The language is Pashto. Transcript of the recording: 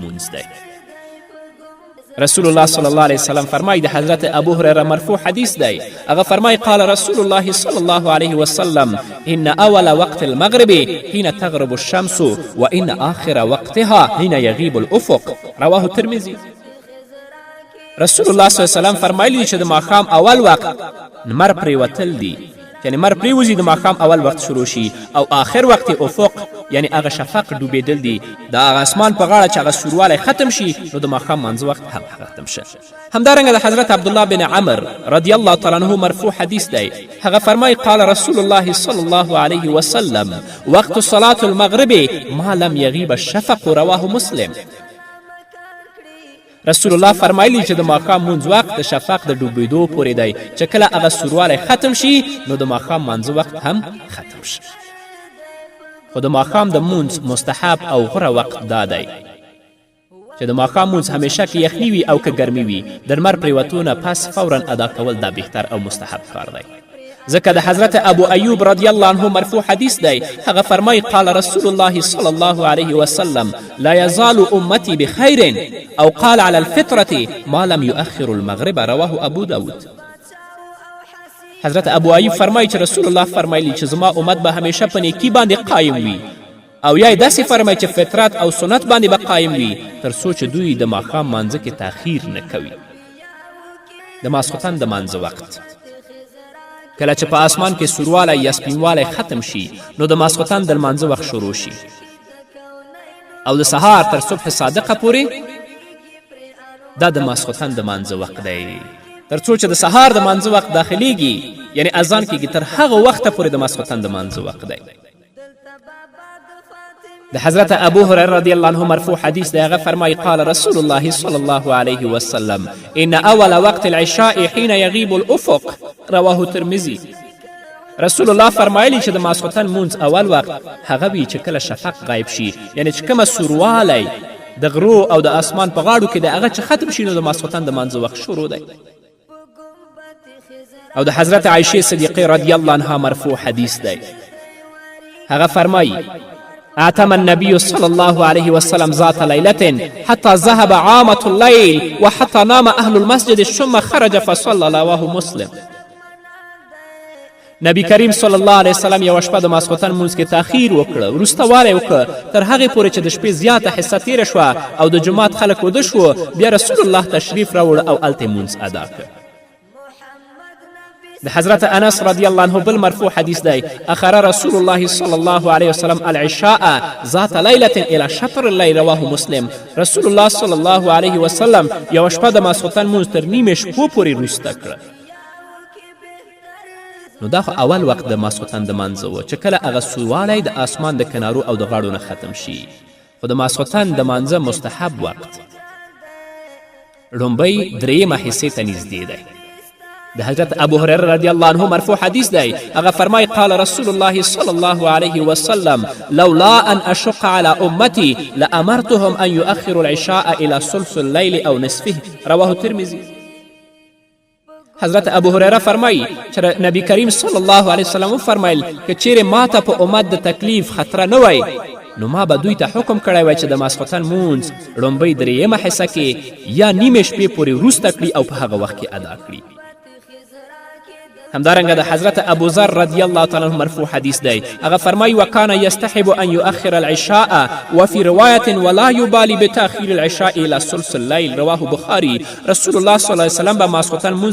مونځ دی. رسول الله صلی الله علیه وسلم فرمایي، د حضرت ابو هریره مرفوع حدیث دی، هغه فرمایي: قال رسول الله صلی الله علیه وسلم ان اول وقت المغرب حين تغرب الشمس وان آخر وقتها حين یغیب الافق، رواه ترمذي. رسول الله صلی الله علیه وسلم فرمایلی چې د ماښام اول وخت لمر پرېوتل دي، یعنی لمر پرېوځي د ماښام اول وخت شروع شي، او آخر وخت یې افق یعنی هغه شفق ډوبېدل دي، د هغه اسمان په غاړه چې هغه سوروالی ختم شي نو د ماښام مانځه وخت هم ختم شه. همدارنګه د حضرت عبدالله بن عمر رضی الله تعالی عنه مرفوع حدیث دی، هغه فرمایي: قال رسول الله صلی الله علیه وسلم وقت صلاة المغرب ما لم یغیب الشفق، رواه مسلم. رسول الله فرمایلی چې د ماښام مونځ وخت د شفق د ډوبېدو پورې دی، چې کله هغه سوروالی ختم شي نو د ماښام مانځه وخت هم ختم شي. خو د ماښام د مونځ مستحب او غوره وخت دا دی چې د ماښام مونځ همیشه که یخني وي او که ګرمي وي د لمر پرېوتو نه پس فورا ادا کول دا بهتر او مستحب کار دی. ځکه د حضرت ابو ایوب رضی الله عنه مرفوع حدیث دی، هغه فرمایي: قال رسول الله صلی الله علیه وسلم لا یزال امتی بخیر او قال على الفطرة ما لم یؤخر المغرب، رواه ابو داود. حضرت ابو ایوب فرمایي چې رسول الله فرمایلی چې زما امت به همیشه په نیکي باندې قایم وي، او یا یې داسې فرمایي چې فطرت او سنت باندې به قایم وي تر څو چې دوی د ماښام مانځه کې تاخیر نه کوي. د ماسخوتن د مانځه وخت کله چې په آسمان کې سوروالی یا سپینوالی ختم شي نو د ماسخوتن د لمانځه وخت شروع شي او د سهار تر صبح صادقه پورې دا د ماسخوتن د مانځه وخت دی. تر څو چې د سهار د مانځه وخت داخلیږي یعنی اذان کیږي تر هغه وخته پورې د ماسخوتن د مانځه وخت دی. د حضرت ابو هريره رضی الله عنه مرفوع حدیث دی، هغه فرمایي: قال رسول الله صلی الله علیه وسلم ان اول وقت العشاء حين یغیب الافق، رواه ترمذي. رسول الله فرمایلی چې د ماسخوتن مونځ اول وخت هغه وي چې کله شفق غایب شي، یعنی چې کومه سوروالی د غرو او د اسمان په غاړو کې دی هغه چې ختم شي نو د ماسخوتن د مانځه وخت شروع دی. او د حضرت عایشې صدیقې رضی الله عنها مرفوع حدیث دی، هغه فرمایي: اعتم النبي صلى الله عليه وسلم ذات ليلة حتى ذهب عامة الليل وحتى نام أهل المسجد ثم خرج فصلى، رواه مسلم. نبی کریم صلی الله علیه وسلم یوه شپه د ماسخوتن مونځ کې تاخیر وکړه، وروسته والی وکړه تر هغې پورې چې د شپې زیاته حصه تیره شوه او د جومات خلک وده شو، بیا رسول الله تشریف راوړ او هلته یې مونځ ادا کړ. د حضرت انس رضی الله عنه بل مرفوع حدیث دی: اخر رسول الله صلی الله علیه وسلم العشاء ذات لیلة الى شطر اللیل، رواه مسلم. رسول الله صلی الله علیه وسلم یوه شپه د ماسخوتن مونځ تر نیمې شپو پورې روسته کړه. نو دا خو اول وخت د ماسخوتن د مانځه و چې کله هغه سوروالی د آسمان د کنارو او د غاړو نه ختم شي. خو د ماسخوتن د مانځه مستحب وخت ړومبۍ درېیمه حصې ته نږدې دی. د حضرت ابو هريره رضی الله عنه مرفوع حدیث دی، هغه فرمای: قال رسول الله صلی الله علیه وسلم لولا ان اشق على امتي لامرتهم ان يؤخروا العشاء الى ثلث الليل او نصفه، رواه الترمذي. حضرت ابو هریره فرمایي چې نبی کریم صلی الله علیه وسلم وفرمیل که چیرې ما ته په امت د تکلیف خطره نه وای نو ما به دوی ته حکم کړی وای چې د ماسخوتن مونځ ړومبۍ درېیمه حصه کې یا نیمې شپې پورې وروسته کړي او په هغه وخت کې ادا کړي. همدارنګه د حضرت ابو ذر رضی الله تعالی عنه مرفوع حدیث دی، هغه فرمایي: وکان یستحب ان یؤخر العشاء وفي رواية ولا يبالي بتأخير العشاء الى ثلث الليل، رواه بخاري. رسول الله صلی الله علیه وسلم به ماسخوتن مونځ